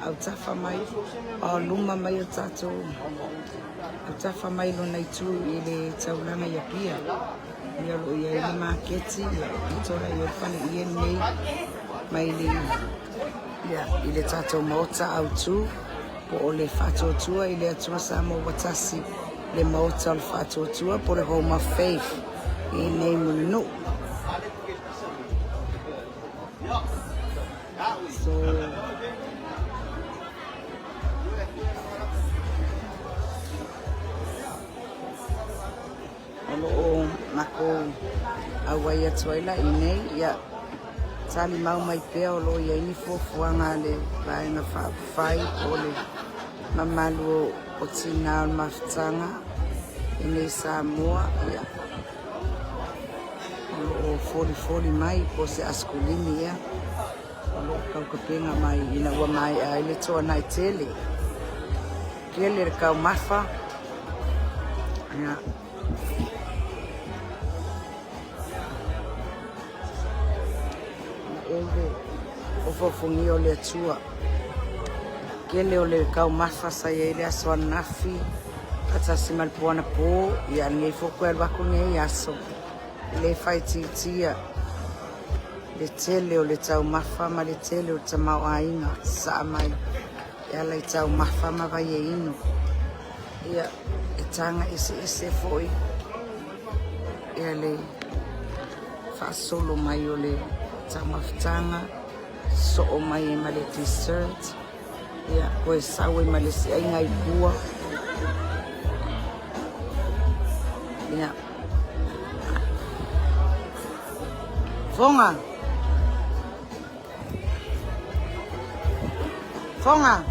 autafa mai, a o luma mai o tatou autafa mai lona itu i le taulaga i Apia. Ia o lo o i ai le maketi, ia pito la i ai le faleie lenei mai le ia i le tatou maota autu po o le Faatuatua i le Atua Samoa ua Tasi, le maota o le Faatuatua po o le Home of Faith i nei Mulinuu. So, O lo o makou auai atu ai la i nei, ia tali mau mai pea o lo o i ai ni fuafuaga a le Vaega Faaupufai po o le mamalu o Tina o le Mafutaga i nei Samoa, ia o lo o folifoli mai po o se asikulimi ea o lo o taukapena mai ina ua maea ai le toanai tele. Tele le taumafa. Ia. Maʻe ofofogia o le Atua. Tele o le taumafa sa i ai le aso ananafi, faatasi ma le po anapo, ia lenei foi toe alu atu lenei aso. E le faaitiitia le tele o le taumafa ma le tele o le tamaoaiga sasaa mai. E ala i taumafa ma vai e inu. Ia, e taga eseese foi ia le faasolo mai o le taumafataga, soo mai ai ma le dessert, ia, toe sau ai ma le isi aiga i tua. Ia. Foga! Foga.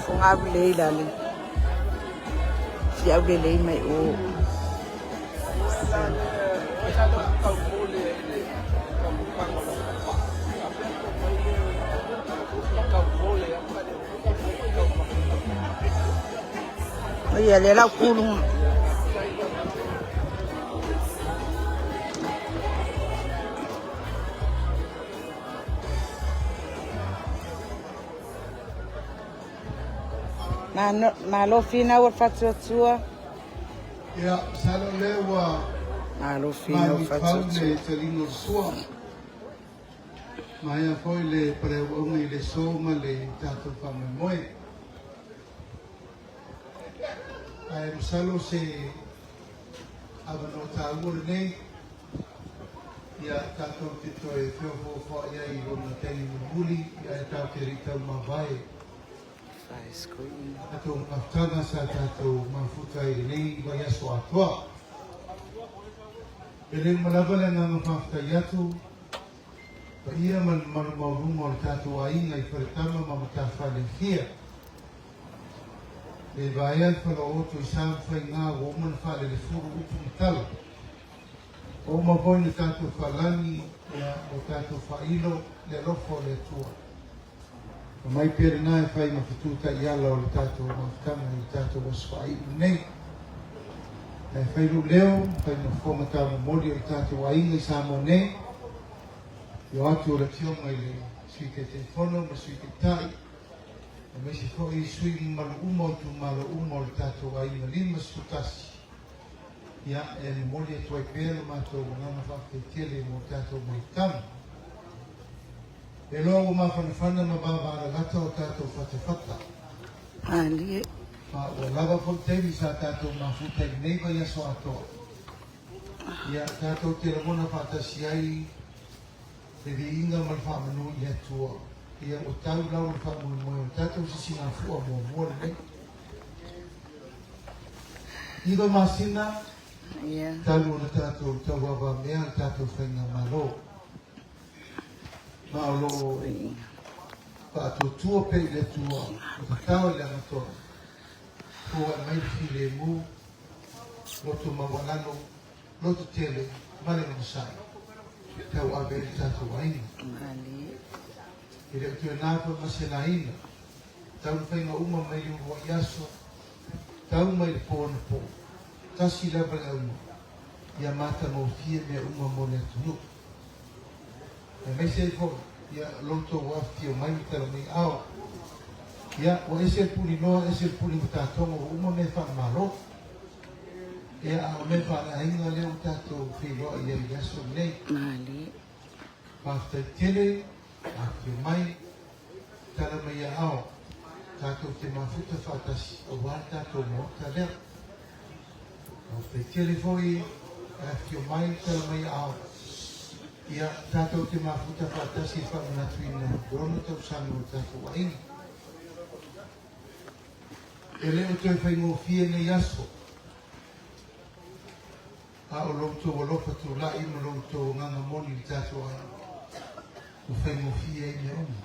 Foga au lei la le. Fia au le lei mai o. Ia le lau kulu. Malo finau o le faatuatua. Ia, masalo o lea ua Malo finau o le faatuatua. Le taliga o le sua. Maea foi le paleauauga i le aso ma le tatou faamoemoe. Ae masalo se avanoa taua lenei ia tatou te toe feofoofoai ai i lona taimi mulimuli ae tatou te le i taumavae. Tatou mafutaga sa tatou mafuta ai i lenei vaiaso atoa. E le uma lava le agaga faafetai atu paia ma le mamalu maualuga o le tatou aiga i Faletama ma Matafale e fia. Le vaea le falaooto i sa ma faiga ua uma ona faalelefulu upu ma tala. Ua uma foi ona tatou faalagi ia ua tatou faailo le alofa o le Atua. Aumai pea lena e fai ma fetu taiala o le tatou mafutaga i le tatou aso faaiu lenei. Ae fai lou leo, fai ma fofoga taumomoli o le tatou aiga i Samoa nei, i o atu o le Afioga i le Sui Taitaifono ma le Sui Taitai, aemaise foi sui mamalu uma o itumalo uma o le tatou aiga 51, ia, e momoli atu ai pea lo matou agaga faafetai tele mo le tatou mafutaga. E loa ua mafanafana ma vavaalalata o tatou fatafata. Malie. Ma ua lava foi taimi sa tatou mafuta i lenei vaiaso atoa. Ia, tatou te lagona faatasi ai le viiga ma le faamanu i le Atua. Ia, ua tau lau le faamoemoe o le tatou sisigafua muamua lenei. Iva masina talu ona tatou tauavamea le tatou faigamalo. Ma o lo o faatuatua pea i le Atua ma tatao i le agatonu, foai mai le filemu, loto maualalo, loto tele ma le onosai e tauave ai le tatou aiga. E le o toe na foi ma se laina, tau le faiga uma mai le uluai aso, tau mai le po anapo, tasi lava le auga, ia matagofie mea uma mo le atunuu. Aemaise ai foi ia lo outou afifio mai ma tala mai aao. Ia, ua ese le pulinoa, ese le puli matatoga, ua uma mea faale-Malo. Ia, a o mea faale-aiga lea ua tatou feiloai ai i le aso lenei. Malie. Faafetai tele, afifio mai, tala mai aao, tatou te mafuta faatasi aua le tatou Maota lea. Faafetai tele foi, afifio mai, tala mai aao. Ia, tatou te mafuta faatasi i le faamanatuina o le 6 tausaga o le tatou aiga. E le o toe faigofie nei aso, a o lo outou alofa tulai ma lo outou agaga moni i le tatou aiga, ua faigofie ai mea uma.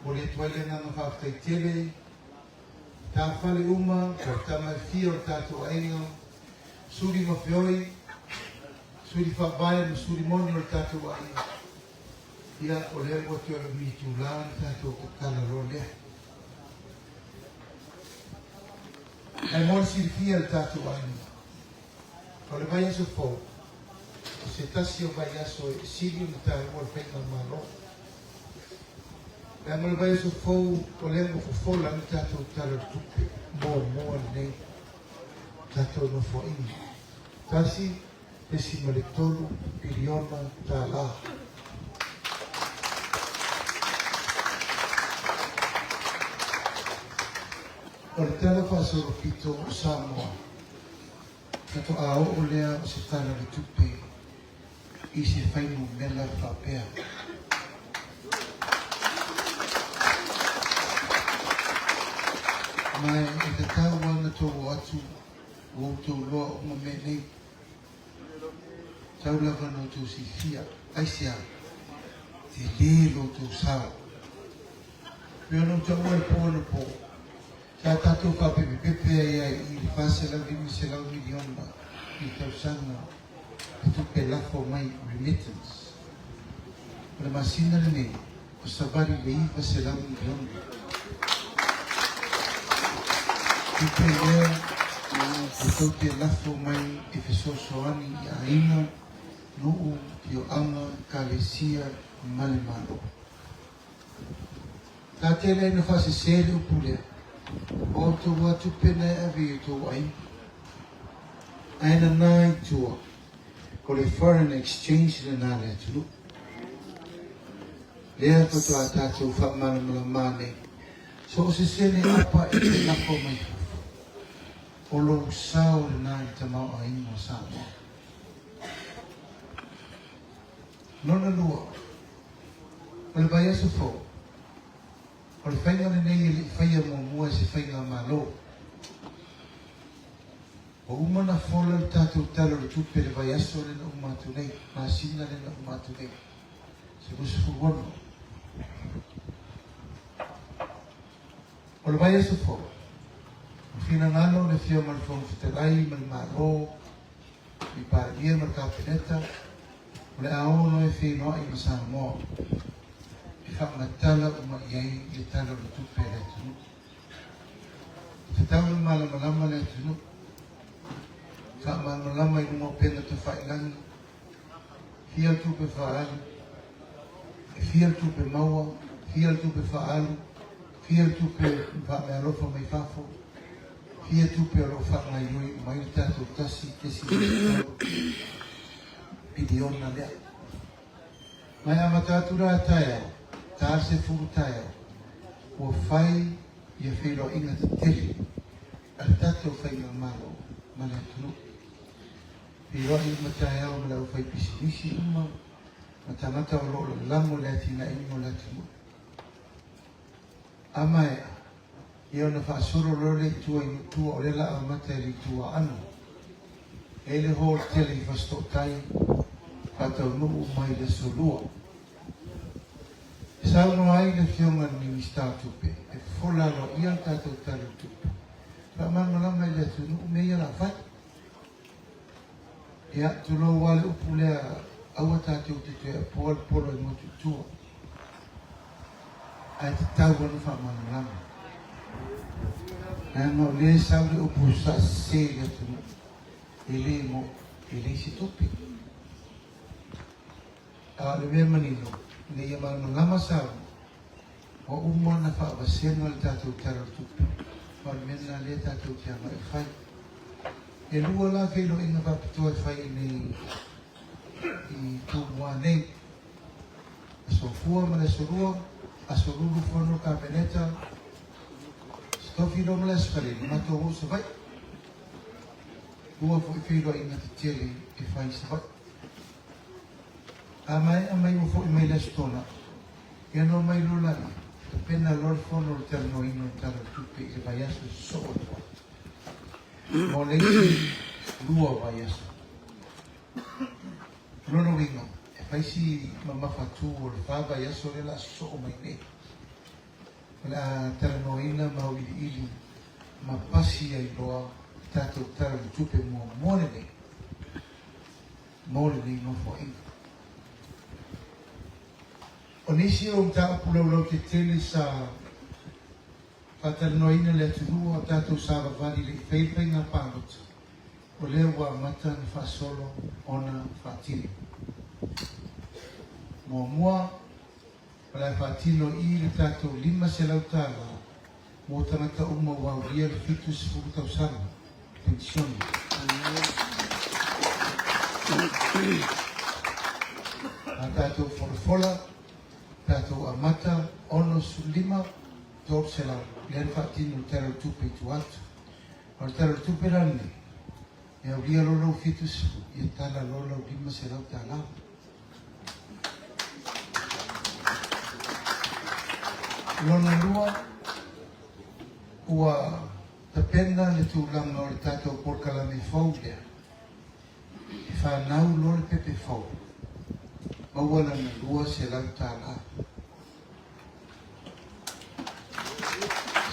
Momoli atu ai le agaga faafetai tele, tafale uma, o tama e fia o le tatou aiga, suli ma feoi, suli faavae ma suli moni o le tatou aiga. Ia, o lea ua toe umi itulā ona tatou tatala loa lea. Ae mo le silafia e le tatou aiga, o le vaiaso fou, o se tasi o vaiaso e sili ona taua le faigamalo. Leaga o le vaiaso fou, o lea ua fofola ai le tatou Tala o le Tupe muamua lenei tatou Nofoaiga. 1.3 piliona tala. O le tala faasolopito o Samoa, faatoa oo lea o se Tala o le Tupe i se fuainumera faapea. Ma e tatau lava ona tou o atu ua outou iloa uma mea nei. Tau lava ona outou silafia, aisea, tele lo outou sao. Pei ona ou taua i le po anapo, sa tatou faapepepepe ai ai i le $450 miliona i le tausaga e tupe lafo mai remittance. O le masina lenei, ua savali i le $900 miliona. Tupe lea e tou te lafo mai e fesoasoani i aiga, nuu, afioaga, ekalesia ma le Malo. Sa tele ai na faasese le upu lea, o outou lava tupe na e ave i outou aiga. Ae nana i tua, o le foreign exchange lena a le atunuu. Lea faatoa tatou faamalamalama nei, so o se sene apa e te lafo mai fafo, o lou sao lena i le tamaoaiga o Samoa. Lona lua, o le vaiaso fou, o le faiga lenei e le i faia muamua e se faigamalo. Ua uma ona fola le tatou Tala o le Tupe i le vaiaso lea na uma atu nei, masina lea na uma atu nei, 16. O le vaiaso fou, ua finagalo le Afioga i le Fofoga Fetalai ma le Malo, le Palemia ma le Kapeneta, o le a o loa e feiloai ma Samoa e faamatala uma i ai le Tala o le Tupe a le atunuu. E tatau ona malamalama le atunuu, faamalamalama i luga o upega tafailagi, fia le tupe faaalu, e fia le tupe maua, fia le tupe faaalu, fia le tupe faameaalofa mai fafo, fia tupe o lo o faagaoioi uma ai le tatou 1.3 piliona lea. Ma e amata atu la taeao, ta le 10 taeao, ua fai ia feiloaiga tetele a le tatou faigamalo ma le atunuu. Feiloai uma taeao ma le aufaipisinisi uma ma tagata o lo o lalago i le atinaeina o le atunuu. A maea, ia ona faasolo loa lea i tua i nuu tua o lea la amata i le itu Aano. E i ai le hall tele i Fasitootai, faataunuu uma ai i le aso Lua. E saunoa ai le Afioga i le Minisita o Tupe e fofola aloaia le tatou Tala o le Tupe, faamalamalama i le atunuu mea ia o le a fai. Ia, tulou lava le upu lea, aua tatou te toe apoa le polo i motu i tua. Ae tatau ona faamalamalama. Leaga o lea e sau le upu saasese i le atunuu, e le mo, e leai se tupe. A o le mea manino, ina ia malamalama Samoa, ua uma ona faavasega le tatou Tala o le Tupe, ma o le mea lena lea tatou te agai e fai. E lua la feiloaiga faapitoa e fai i nei i Tumua nei, Aso Fua ma le Aso Lua, Aso Lulu fono le Kapeneta, Aso Tofi loa ma le Aso Faraile, matou o i Savaii. Lua foi feiloaiga tetele e fai i Savaii. A maea mai ua foi mai le Aso Toonai, ia ona omai loa laia, tapena loa le fono o le talanoaina o le Tala o le Tupe i le vaiaso e sosoo atu ai mo le isi 2 vaiaso. O lona uiga, e fai si mamafa atu o le 4 vaiaso lea o le a sosoo mai nei. O le a talanoaina ma auiliili ma pasi ai loa le tatou Tala o le Tupe muamua lenei mo lenei Nofoaiga. O nisi o mataupu laulautetele sa faatalanoaina le atunuu a o tatou savavali le i faia le faiga palota, o lea ua amata ona faasolo ona faatino. Muamua, o le a faatino i le tatou $500 mo tagata uma ua aulia le 70 tausaga penisione. A tatou folafola, tatou amata 65, 300, lea na faatino le Tala o le Tupe i tua atu. O le Tala o le Tupe la lenei, e aulia loa lau 70, ia tala loa lau $500. Lona lua, ua tapena le tulaga o le tatou polokalame fou lea, e fanau loa le pepe fou, maua lana $200.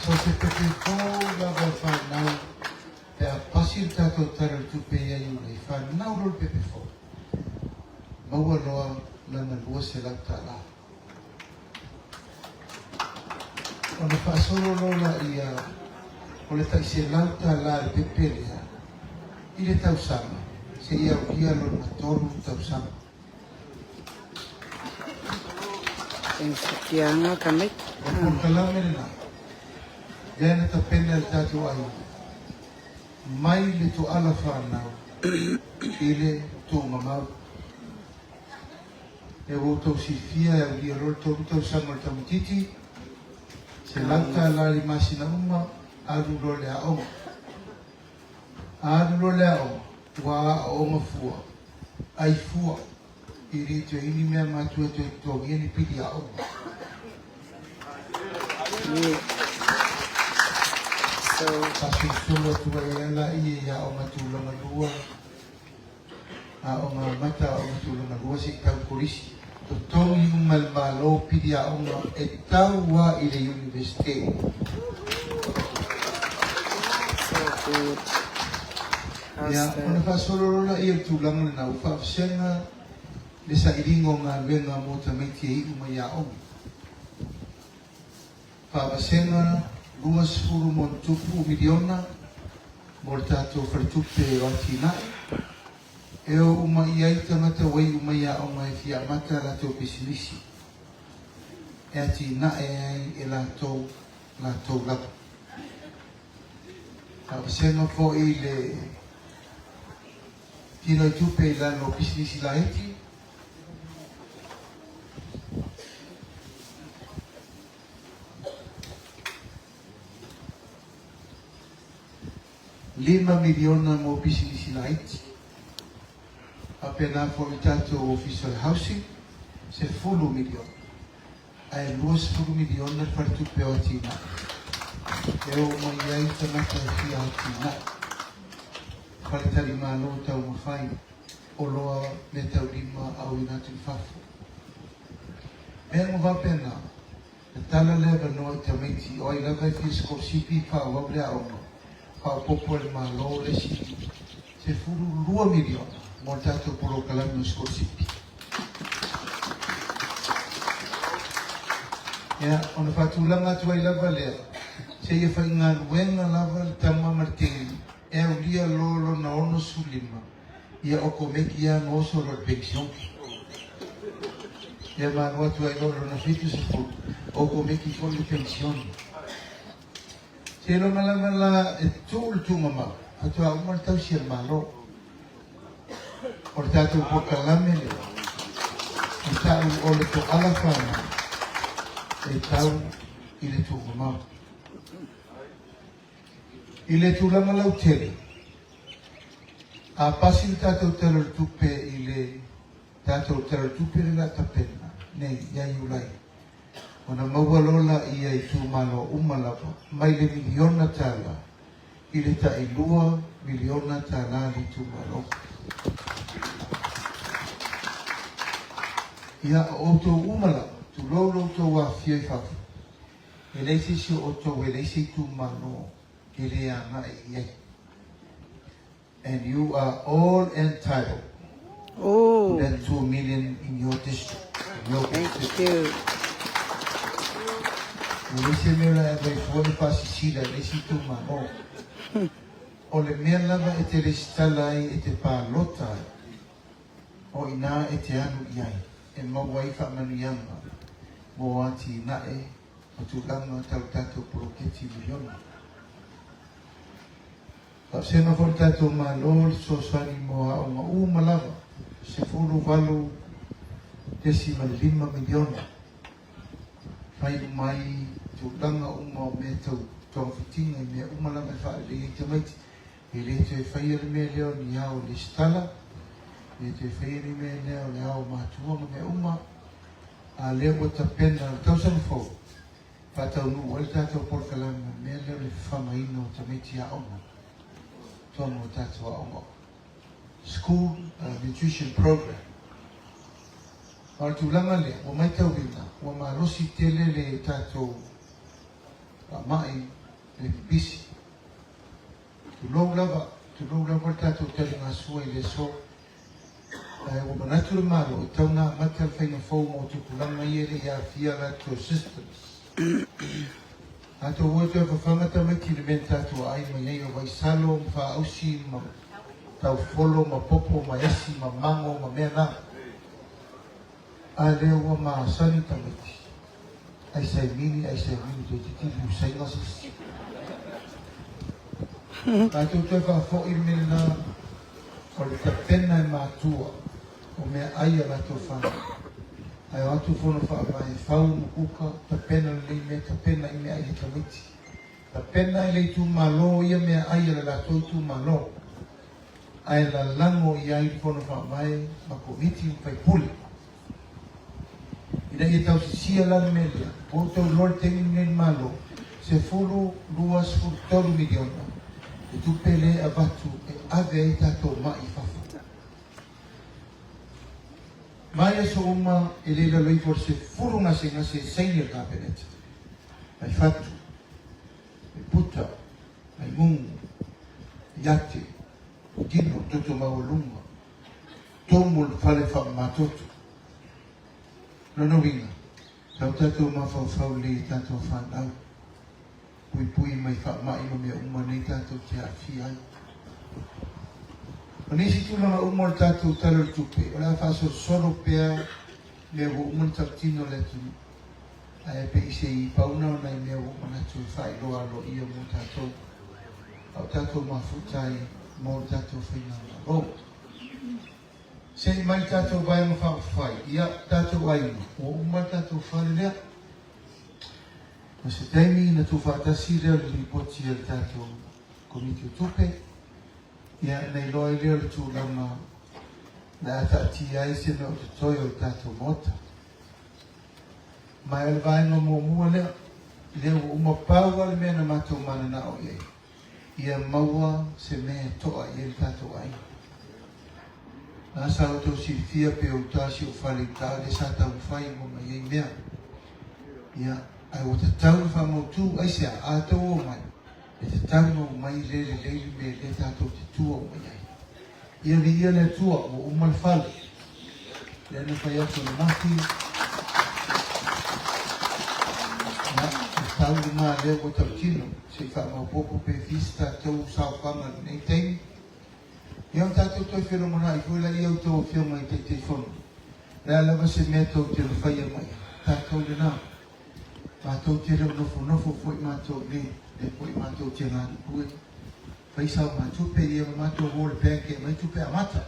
So se pepe fou lava e fanau, pe a pasi le tatou Tala o le Tupe ia Iulai, fanau loa le pepe fou, maua loa lana $200. Ona faasolo loa laia o le tai $100 le pepe lea i le tausaga seia aulia lona 3 tausaga. Fiaga ka mai. O le polokalame lena, lea na tapena e le tatou aiga, mai le toala fanau i le tuugamau. E ua outou silafia e aulia loa le 3 tausaga o le tamaitiiti, $100 i le masina uma, alu loa le aoga. Alu loa le aoga, ua aooga fua, ai fua, i le toe i ai ni mea matua e toe totogia ni pili aoga. So, Faasolosolo atu ai ala ia i aoga tulaga lua, aoga amata, aoga tulaga lua seia tau i kolisi. Totogi uma e le Malo pili aoga e tau lava i le Iunivesite. So good. How's Ia, ona the faasolo loa lea o le tulaga lena, ua faavasega le sailiga o galuega mo tamaiti e iu mai aoga. Faavasega 20+ miliona mo le tatou faletupe o atinae, e o uma i ai tagata ua iu mai aoga e fia amata a latou pisinisi, e atinae ai e latou latou lava. Faavasega foi le tino i tupe i lalo o pisinisi laiti, $5 miliona mo pisinisi laiti. Faapena foi i tatou Ofisa o le Housing, 10 miliona. Ae $20 miliona le faletupe o atinae e oo mai ai tagata e fia atinae. Faletalimalo taumafai, oloa meataulima auina atu i fafo. Mea uma faapena, e tala le avanoa i tamaiti o ai lava e fia sikolasipi faaauau le aoga, faaopoopo e le Malo le isi $12 miliona mo le tatou polokalame o sikolasipi. Ia, ona faatulaga atu ai lava lea, seia faigaluega lava le tama ma le teine e aulia loa lona 65, ia okomeki lava ona oso loa i le penisione. Ia ma alu atu ai loa i lona 70, o komiti foi le penisione. Seiloga lava la e tuu le tuugamau, faatoa uma le tausi a le Malo. O le tatou polokalame lea, e tau o le toala fanau e tau i le tuugamau. I le tulaga lautele, a pasi le tatou Tala o le Tupe i le tatou Tala o le Tupe lea o le a tapena nei ia Iulai, ona maua loa lea i itumalo uma lava mai le miliona tala i le tai $2 miliona le itumalo. Ia, o outou uma lava, tulou lo outou afifio i fafo, e leai se isi o outou e leai se itumalo e le agai i ai. And you are all entitled Oh, to that 2 million in your district, in your thank constituency. you. E leai se mea o le a e aumai fua le faasisila i le isi itumalo. O le mea lava e te resitala ai e te palota ai, o i ina e te alu i ai e maua ai faamanuiaga mo atinae ma tulaga tau tatou poloketi miliona. Faasega foi le tatou Malo le fesoasoani mo aoga uma lava, $18.5 miliona. Fai uma ai tulaga uma o mea tau togafitiga i mea uma lava e faalelei ai tamaiti. E le toe faia le mea lea o ni ao lesitala, e le toe faia ni mea lea o le ao matua ma mea uma, a lea ua tapena le tausaga fou, faataunuu ai le tatou polokalame o le mea lea o le fafagaina o tamaiti aoga, totonu o tatou aoga. School Nutrition Program. Ma o le tulaga lea, ua matauina, ua malosi tele le tatou faamai le pipisi. Tulou lava, tulou lava le tatou taligasua i le aso. Ae ua manatu le Malo e tatau ona amata le faiga fou mo tupulaga ia e le i aafia latou systems. Tatou o e toe fafaga tamaiti i le mea na tatou aai mai ai o vaisalo ma faausi ma taufolo ma popo ma esi ma mago ma mea na. A lea ua masani tamaiti. Ai saimini, ai saimini, toeitiiti liusaiga se isi. Tatou toe faafoi le mea lena o le tapena e matua o meaai a latou fanau. Ae o atu fono faavae e fau ma kuka, tapena lelei mea, tapena i meaai a tamaiti. Tapena e le itumalo ia meaai a le latou itumalo. Ae lalago i ai le fono faavae ma komiti ma faipule. Ina ia tausisia la le mea lea, ua outou iloa le taimi lenei i le Malo, $10, $23 miliona le tupe lea e avatu e ave ai tatou mai i fafo. Mai aso uma e le i lalo ifo o le 10 gasegase e saini e le Kapeneta, mai fatu, mai puta, mai mugu, iate, tino, toto maualuga, tomo le fale faamamatoto. Lona uiga, tau tatou mafaufau lelei i tatou fanau, puipui mai faamai ma mea uma nei tatou te aafia ai. O nisi tulaga uma o le tatou Tala o le Tupe, o le a faasolosolo pea mea ua uma ona tautino le atunuu, ae pe i se i pau na o nai mea ua ou manatu e faailoa aloaia mo tatou, a o tatou mafuta ai mo le tatou faigamalo. Se i mai le tatou Vaega Faaupufai, ia, tatou aiga, ua uma le tatou fale lea. O se taimi na tuufaatasi lea o le lipoti a le tatou Komiti o Tupe, ia, na iloa ai lea o le tulaga o le a taatia ai se mea o totoe o le tatou Maota. Ma o le vaega muamua lea, lea ua uma pau lava le mea na matou mananao i ai, ia maua se mea e toa i ai le tatou aiga. Na sa outou silafia pe o uta si ou fale i uta lea sa taumafai uma mai ai mea. Ia, ae ua tatau ona faamautu, aisea, a outou omai, e tatau ona omai le lelei le mea lea tatou te tua uma i ai. Ia viia le Atua, ua uma le fale. Lea na fai atu ananafi. Ia, e tau lena lea ua tautino, se i faamaopoopo pe fia se tatou saofaga i lenei taimi. Ia, ona tatou toe felogonai foi laia outou afioga i Taitaifono. O le a lava se mea tou te mafaia mai ai, tatou lena. Matou te le o nofonofo foi matou i nei, lea foi matou te galulue, fai sao ma tupe, ia ma matou o i le bank e aumai tupe amata.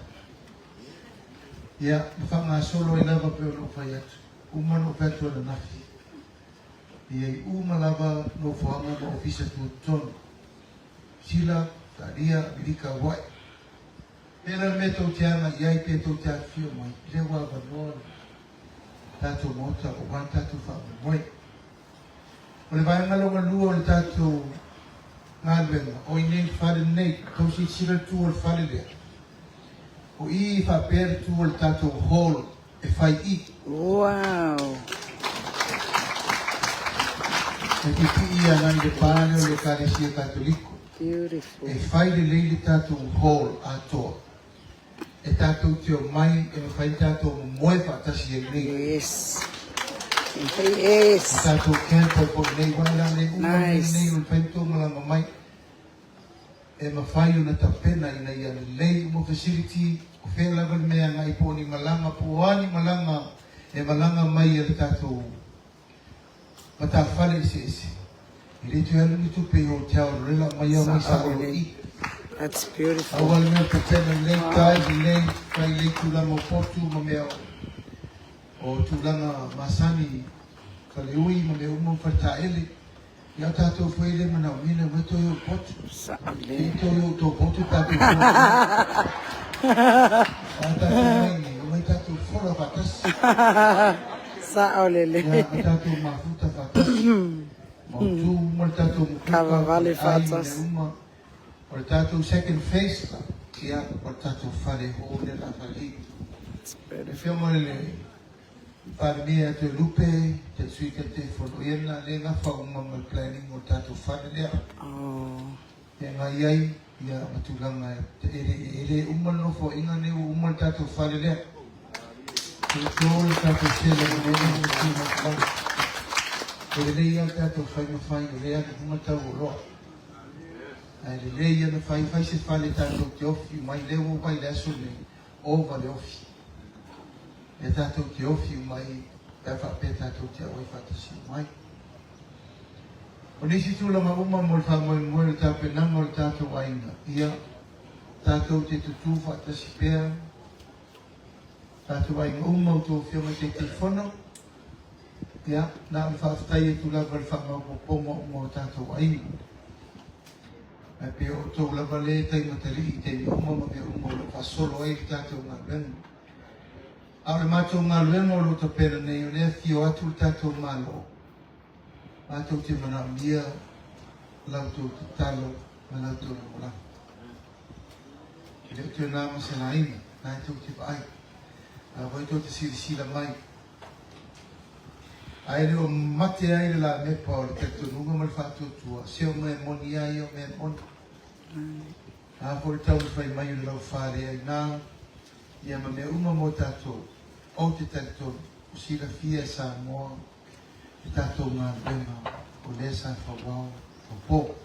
Ia, ma faagasolo ai lava pei ona ou fai atu, uma ona ou fai atu ananafi, e i ai uma lava nofoaga ma ofisa tutotonu, Sila, Italia, Amerika, Hawaii. Pea la le mea tou te aga i ai pe tou te afifio mai, lea ua avanoa le tatou Maota aua le tatou faamoemoe. O le vaega lona lua o le tatou galuega, o i nei le fale lenei, tou silasila le tu o le fale lea. O i e faapea le tu o le tatou hall e fai i. Wow. E pipii agai le pa lea o le Ekalesia Katoliko. Beautiful. E fai lelei le tatou hall atoa. E tatou te omai e mafai ona tatou momoe faatasi ai nei. Yes. Yes. Ma tatou camp ai foi nei, aua e le uma le mea Nice. lenei o le fai ma tou malaga mai. E mafai ona tapena ina ia lelei uma facility, o fea lava le mea e agai po o ni malaga po o a ni malaga e malaga mai e le tatou matafale eseese. E le toe alu ni tupe i hotel, o lea o le a aumai lava mai Sao sao loa lelei. i i. That's beautiful. Aua le mea o tapena lelei tai, lelei, fai lelei tulaga o potu ma mea o tulaga masani, faleui ma mea uma ma faletaele. Ia o tatou foi e le manaomia le omai toe o i potu. Sao Se lelei. i toe o tou potu tatou fola. A tatou mai nei, omai tatou fola faatasi. Sao lelei. Ia, ma tatou mafuta faatasi. Mautu uma le tatou mukuka, Kavavale le ai ma mea faatasi. uma. O le tatou second phase la, ia, o le tatou fale hou lea o le a fai i. It's Le beautiful. Afioga i le Palemia ia Toelupe, te Sui Taitaifono, ia lena lea e gafa uma ma le planning o le tatou fale lea. Oh. E agai ai ia ma tulaga e le, e le uma le nofoaiga nei ua uma le tatou fale lea. Toto le tatou sele o le mea lea ua tu mai. E lelei lava le tatou fai ma fai, o lea e alu i luga tau o oloa. Ae lelei ia na fai, fai se fale tatou te ofi uma ai, lea ua ou vaai i le aso lenei, ova le ofi. Lea tatou te ofi uma ai pe a faapea tatou te auai faatasi uma ai. O nisi tulaga uma mo le faamoemoe o le tapenaga o le tatou aiga, ia, tatou te tutū faatasi pea, tatou aiga uma, outou afioga i Taitaifono, ia, na o le faafetai atu lava i le faamaopoopoga uma o tatou aiga. Ae pei o outou lava lea e taimatalii i taimi uma ma mea uma o lo o faasolo ai le tatou galuega. A o le matou galuega o lo o tapena nei, o lea e afio atu le tatou Malo, matou te manaomia la outou tatalo ma la outou lagolago. E le o toe na ma se laina, na e tou te vaai. A foi tou te silasila mai. Ae le o mate ai le lamepa o le talitonuga ma le faatuatua, se o mea moni a ia o mea moni. A foi le taumafai mai o le laufale ai na, ia ma mea uma mo tatou, ou te talitonu, o silafia e Samoa le tatou galuega o lea sa fauao faupo.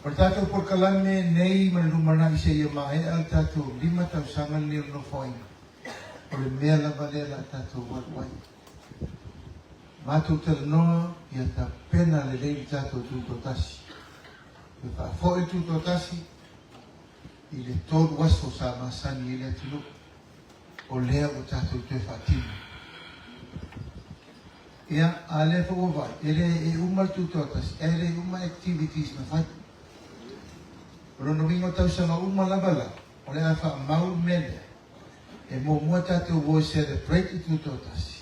O le tatou polokalame nei ma le lumanai seia maea le tatou 5 tausaga lenei o le Nofoaiga, O le mea lava lea o le a tatou alu ai. Matou talanoa ia tapena lelei le tatou tutoatasi. Toe faafoi le tutoatasi i le 3 aso sa masani ai le atunuu. O lea ua tatou toe faatino. Ia, a lea foi ua vaai, e le e uma le tutoatasi, ae le uma activities na fai. O lona uiga o tausaga uma lava la, o le a faamau le mea lea. E muamua tatou o e celebrate le Tutoatasi,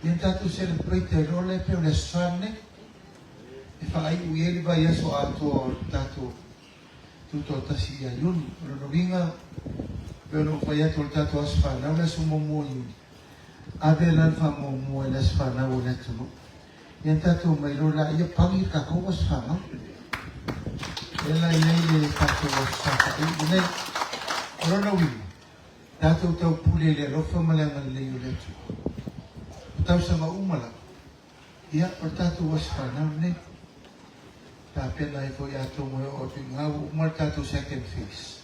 ia ona tatou celebrate ai loa lea pei o le Aso Sa lenei, e faaiu i ai le vaiaso atoa o le tatou Tutoatasi ia Iuni. O lona uiga, pei ona ou fai atu o le tatou aso fanau le aso muamua o Iuni, ave la le faamuamua i le aso fanau o le atunuu. Ia ona tatou omai loa laia pagi le tatou aso fanau. Lea la e i ai le tatou aso sa faaiu lenei. O lona uiga, tatou taupule i le alofa ma le agalelei o le Atua. O tausaga uma lava, ia, o le tatou aso fanau lenei. Tapena ai foi atonu e oo atu i ina ua uma le tatou second phase.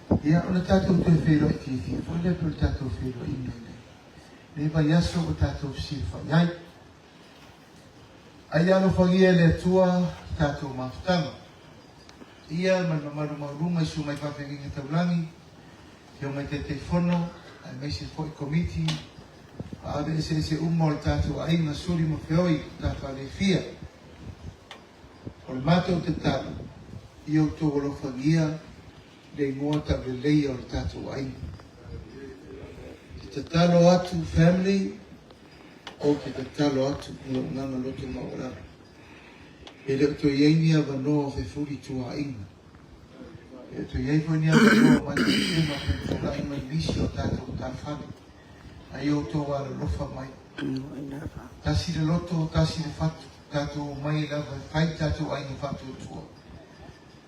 Ia, ona tatou toe feiloai fiafia foi lea pei o le tatou feiloaiga i lenei vaiaso ua tatou fesilafai ai. A ia alofagia e le Atua le tatou mafutaga, ia ma le mamalu maualuga i susuga i faafeagaiga taulagi, afioga i Taitaifono aemaise foi Komiti faave eseese uma o le tatou aiga suli ma feoi o tafale e fia. O le matou tatalo, ia outou alofagia le igoa tauleleia o le tatou aiga. Te tatalo atu family, ou te tatalo atu ma lou agaga loto maualalo. E le o toe i ai ni avanoa o fefulituaaiga. E le o toe i ai foi ni avanoa o maitematega pe tulai mai nisi o tatou matafale. A ia outou alolofa mai. Tasi le loto, tasi le fatu, tatou omai lava e fai tatou aiga faatuatua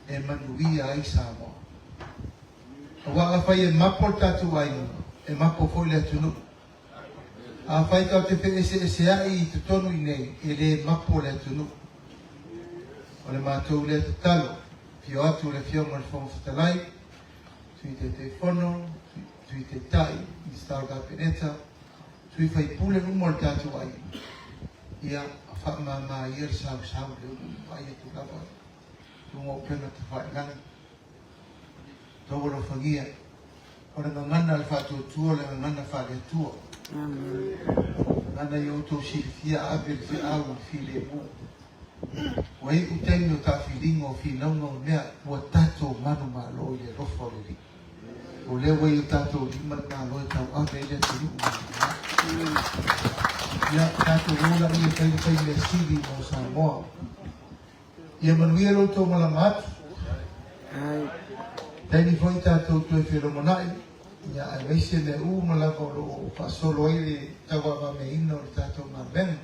e manuia ai Samoa. Aua afai e mapo le tatou aiga, e mapo foi le atunuu. Afai tatou te feeseeseai i totonu i inei, e le mapo le atunuu. O le matou lea tatalo, afio atu le Afioga i le Fofoga Fetalai, Sui Taitaifono, Sui Taitai, Minisita o le Kapeneta, sui faipule uma o le tatou aiga, ia faamama ia le sausau lea ua ou vaai atu lava i luga o upega tafailagi. Outou alofagia, o le gagana a le faatuatua o le gagana faale-Atua. Gagana ia outou silafia ave le feau i le filemu. Ua iu taimi o taafiliga o finauga o mea ua tatou manumalo i le alofa o le Alii. O lea ua i o tatou lima le Malo e tauave ai le atunuu ma le lumanai. Ia, tatou o laia e fai le fai mea sili mo Samoa. Ia manuia lo outou malama atu. Taimi foi tatou toe felogonai, ia aemaise mea uma lava o lo o faasolo ai le tauavagameaina o le tatou galuega.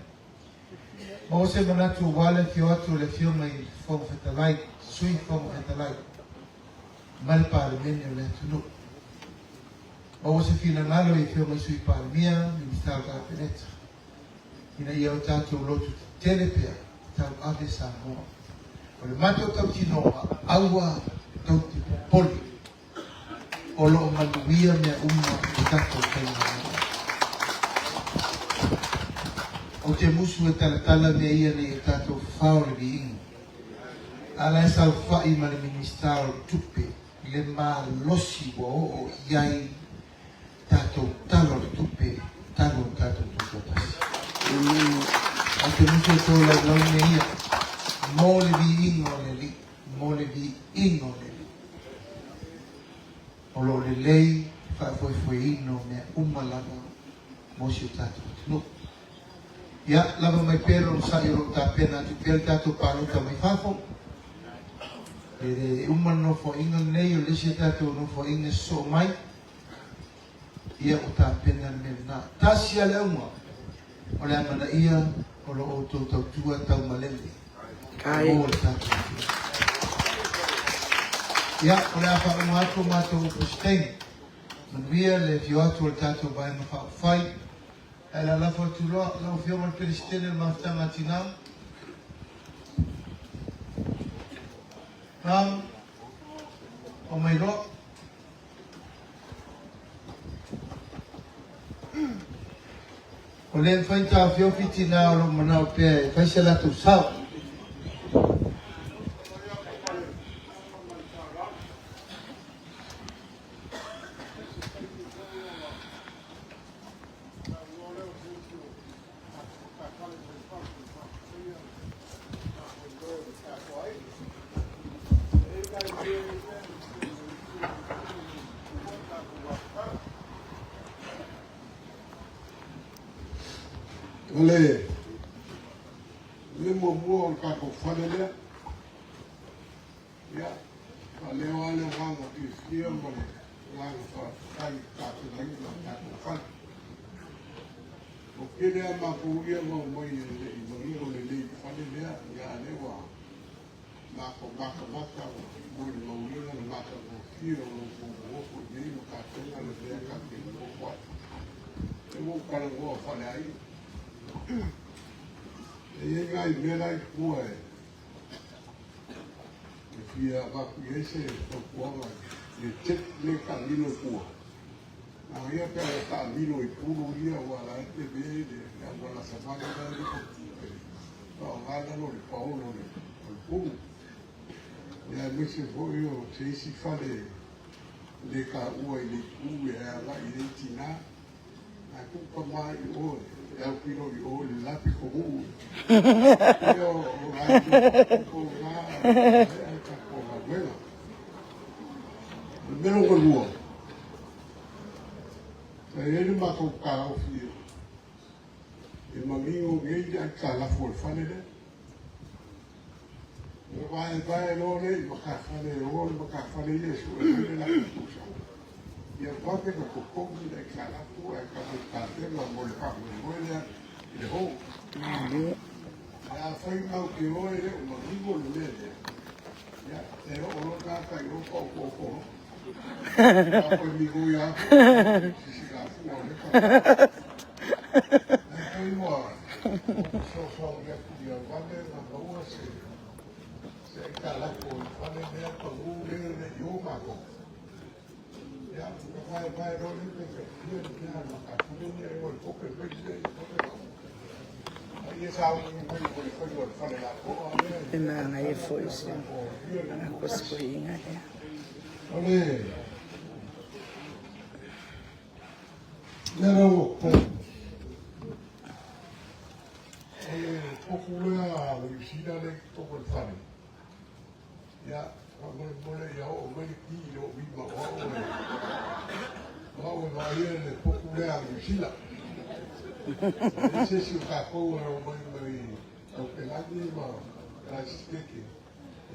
Maua se manatu aua le afio atu o le Afioga i le Fofoga Fetalai, Sui Fofoga Fetalai ma le Palemene o le atunuu. Maua se finagalo i Afioga i Sui Palemia, Minisita o le Kapeneta, ina ia o tatou lotu tetele pea tauave Samoa. O le matou tautinoga, aua tou te popole, o lo o manuia mea uma i le tatou faigamalo. Ou te musu e talatala mea ia nei o tatou fafao le viiga. A la e saofai ma le Minisita o Tupe le malosi ua oo i ai tatou Tala o le Tupe talu ona tatou tutoatasi. Ou te musu e tolaulau mea ia mo le viiga o le Alii, mo le viiga o le Alii. O lo o lelei le faafoefoeina o mea uma lava mo si o tatou atunuu. Ia, lava mai pea le onosai o lo o tapena atu pea le tatou palota mai fafo. E le uma le nofoaiga lenei, o le isi a tatou nofoaiga e sosoo mai, ia ua tapena le mea lena. Tasi lava le auga, o le amanaia o lo outou tautua taumalele mo le tatou atunuu. Ia, o le a faauma atu o matou upu i se taimi. Manuia le afio atu o le tatou Vaega Faaupufai. Ae lalafo atu loa lau Afioga i le Peresetene o le Mafutaga a Tina. Naam, omai loa. O lea e mafai ona taofiofi tina o lo o manao pea e fai se latou sao. O le mea muamua o le tatou fale lea, ia, faaleo lava le agaga fiafia ma le agaga faafetai i le tapenaina o le tatou fale. Ua tele lava matou ia na omai e le i manino lelei i le fale lea, ia a o lea ua matou matamata ma molimauina le matagofie o lo outou nonofo i inei ma tapena le mea ta te nonofo ai. Lea ua ou talanoa faaleaiga. E i ai nai mea la i tua e fia avatu i ai se fautuaga. le jet le taamilo i tua. A o ia pe a taamilo i pulu ia aua la e tele le auala savali la e faaaoga lalo o le paolo o le pulu. Ia aemaise foi o se isi fale le taua i le itu e agai i ai tina. Ae tuu tama i o e autilo i o i le la pitonuu. Ia o nai o na e ai tatou galuega. O le mea lona lua, sa i ai le matou taofi e manino nei le aitalafu o le fale lea. E vaevae loa lea i matafale e o le matafale ia e sue mai le latou tausaga. Ia vave ona totogi le aitalafu ae tatou tapena mo le faamoemoe lea i le hou. Ae afai matou te o e le o manino le mea lea, ia e oo loa tagata i o paopoopo loa. A koe migoi lava foi, sisigafua o lea tagata. Ae pei ua ou fesoasoani atu ia vave ona maua se aitalafu o le fale lea pau lea e le i o matou. Ia, ona vaevae loa lea pe taifia le mea a le matafale lea e o e tope mai le mea ia vave ona a ia sauni mai mo le faiga o le fale lapoa lea. E manaia foi se kosikoiga lea. O le mea lea ua tau o le potu lea a Niu Sila lea i totonu o le fale. Ia, faamolemole ia oo mai le ki i lou lima o au e, o au e vaaia le potu lea a Niu Sila. E leai se isi o tatou e omai mai Aukilani ma Karaisiteke,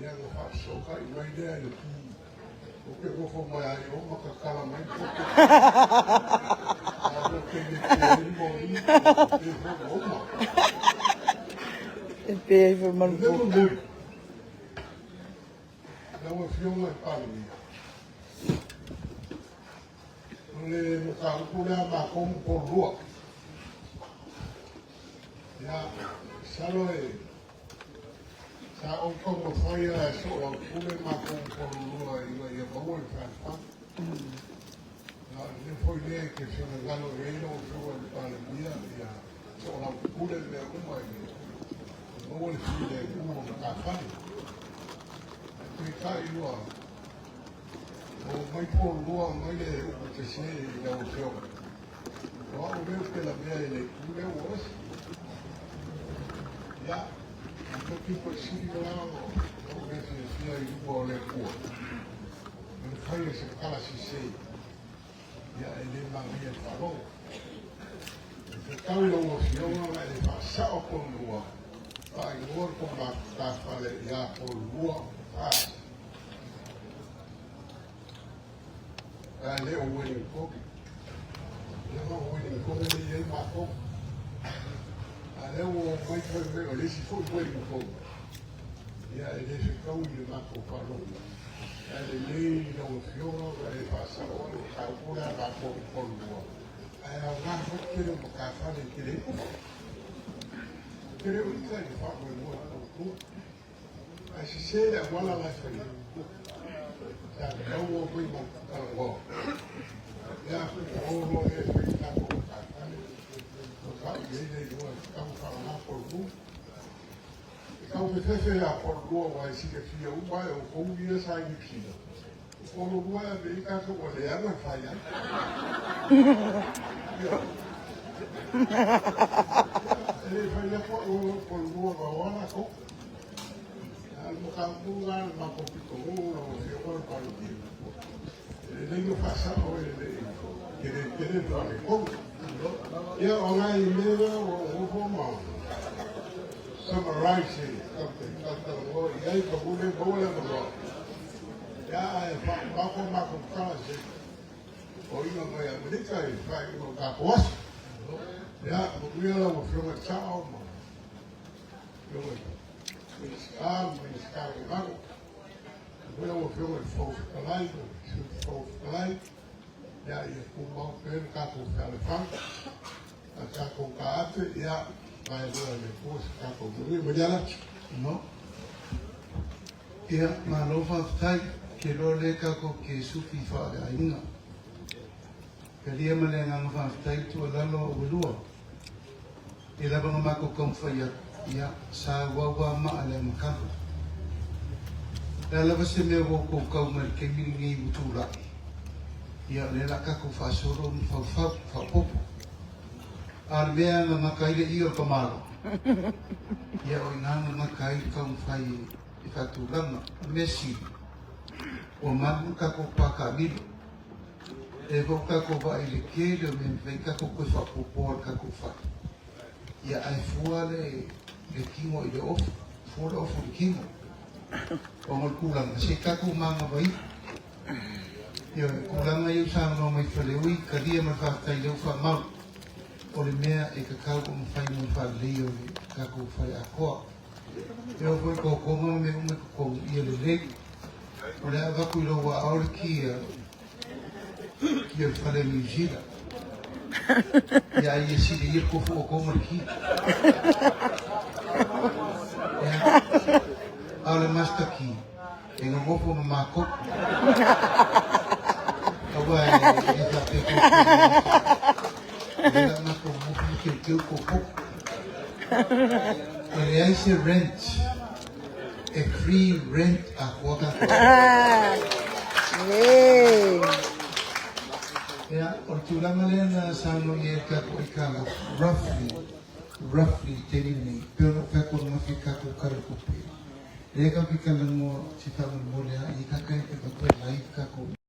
ia ona faafesootai mai lea i le ki. Ou te nofo mai lava i o ma tatala mai le potu. A ou te le pe ai le moli, e pe foi ma uma. E pe ai foi ma le le mea potu. Mulimuli, lau Afioga i le Palemia, o le mataupu lea a matou ma Pololua. Ia, masalo e sa ou taumafai lava e soalaupule matou ma Pololua ina ia maua le fealofani. A o le mea foi lea e te finagalo i ai lau Afioga i le Palemia, ia soalaupule mea uma i le maua le filemu o matafale. Ae peitai ua omai Pololua aumai le upu sese i lau Afioga. O au lea ou te lavea i le itu lea ua osi. Ia, o le pito sili la o lou le fiafia i luma o le Atua. O le fai o se tala sese, ia e le manaia i le faalogo. E tatau i lau Afioga ona e faasao Pololua, faaigoa le matafale ia Pololua Pass. Ae le o Wellington. Leaga o Wellington e le i ai matou. A lea ua omai fai mai o le isi foi Wellington. Ia e le fetaui i le matou faalogo. Ae lelei i lau Afioga ona e faasao ai o mataupu lea a matou i Pololua. Ae aoga foi le tele o matafale e tele ai tupe. Ou te le o ita i le faamoemoe o tua. Ae sese le auala la e fai ai. Sa tatau ona omai matou talanoa. Ia o loa lea e fai le tatou matafale. O tau i ai le igoa e tatau ona faaaoga Pololua. E tau fefefe ia Pololua aua e silafia uma e outou ia sa i Niu Sila. O Pololua e ave i ai tatou ua leaga e fai ai. Ia. E le fai atu au o Pololua na o a latou. A o le mataupu lena a le matou pitonuu lau Afioga i le Palemia. E lelei ona faasao e le i tele tele le faaletonu. Ia o nai mea na ua ou nofo ma summarize e talatalanoa i ai pau le maua le avanoa. Ia ae faauma atu a matou tala se oiga mai Amerika i le faaiuga o le tatou aso. Ia, manuia lau Afioga i le Sao ma Afioga i le Minisita ma Minisita Lagolago. Faapea lau Afioga i le Fofoga Fetalai ma le Sui Fofoga Fetalai. Ia, ia tumau pea le tatou fealofani. A tatou taape, ia, vaevae e le Atua se tatou manuia. Manuia le aso. No. Ia, malo faafetai. Te iloa lea tatou te sufi faaleaiga. Talia ma le agaga faafetai le tuualalo a ua lua. E lava na matou taumafai atu, ia, sa auau lava maa i le amataga. O le a lava se mea ua outou tau mai i le taimi lenei ua tulai, ia o lea o le a tatou faasolo ma faufau, faaopoopo. A o le mea e gagata ai le ie o le tamaloa, ia o i ina gagata ai le taumafai e faatulaga. O le mea sili, ua malu le tatou pa taamilo. O lea foi ua tatou vaai i le tele o mea e mafai ona tatou toe faaopoopoa i le tatou fale, ia ae fua le tino i le ofu, fua le ofu i le tino. Ona o le tulaga, se i tatou manava ifo. Ioe, o tulaga ia ua saunoa mai Faleui, talia ma le faafetai o lea ua faamau, o le mea e tatau ona fai mo le faaleleia o le tatou fale atoa. E oo foi i totoga ma mea uma i totonu, ia lelei. O le a avatu i lou aao le ki o le fale Niu Sila. Ia ai e sili ia tofu o ma le ki. Ia, a o le master key, e nonofo ma matou. Aua e le faapea ko le la matou nonofo ma teuteu koko. E leai se rent, e free rent atoa tatou. Ia, o le tulaga lea na saunoa i ai le tatou aitalafu, roughly, roughly i le taimi lenei, pei ona ou fai atu ananafi i le tatou Tala o le Tupe, lea tatou te talanoa se faamolemole lava, i kaka e te avatu e live tatou.